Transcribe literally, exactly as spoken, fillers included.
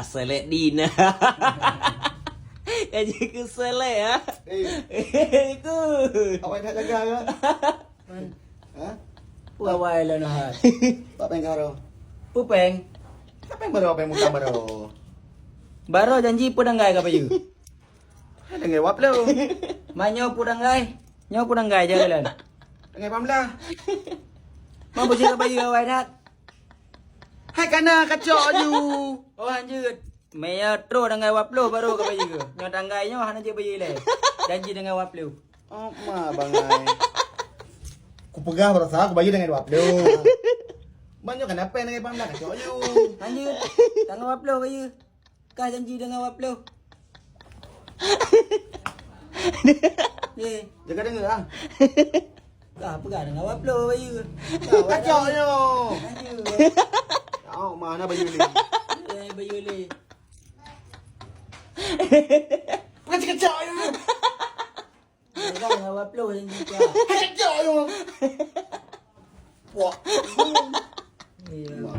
Selek Dina. Janji keu selek, ha? Eh. Itu. Awai dak jaga ke? Ha? Peue awai lôn hat. Pak Peng Karo. Peue Peng? Siapa yang baru, apa yang muka baru? Baru janji peue danggai ka bayeue? Danggai wap lom. Ma nyoe peue danggai? Nyoe peue danggai jalan? Danggai pamla. Ma bujur ka bayeue awai that. Hai kana kacok ju. Oh, lanjut. Meunyoe troh danggai dua ploh baru ka bayeue. Nyoe danggai nyoe hana jeuet bayeue lé. Janji danggai dua ploh. Oh, ma bangai. Kupeugah baroesa kubayeue danggai dua ploh. Meunyoe kana pèng danggai pamla kacok ju. Lanjut. Danggai dua ploh bayeue. Kah janji danggai dua ploh. Eh. Jaga deungoe ah. Kah peugah danggai dua ploh bayeue. Kacok nyoe. Lanjut. Oh, mana bayeue lé? Eh, bayeue lé. Bukan cekacak ya. Jangan awak peluh yang jika. Cekacak ya. Wah. Iya.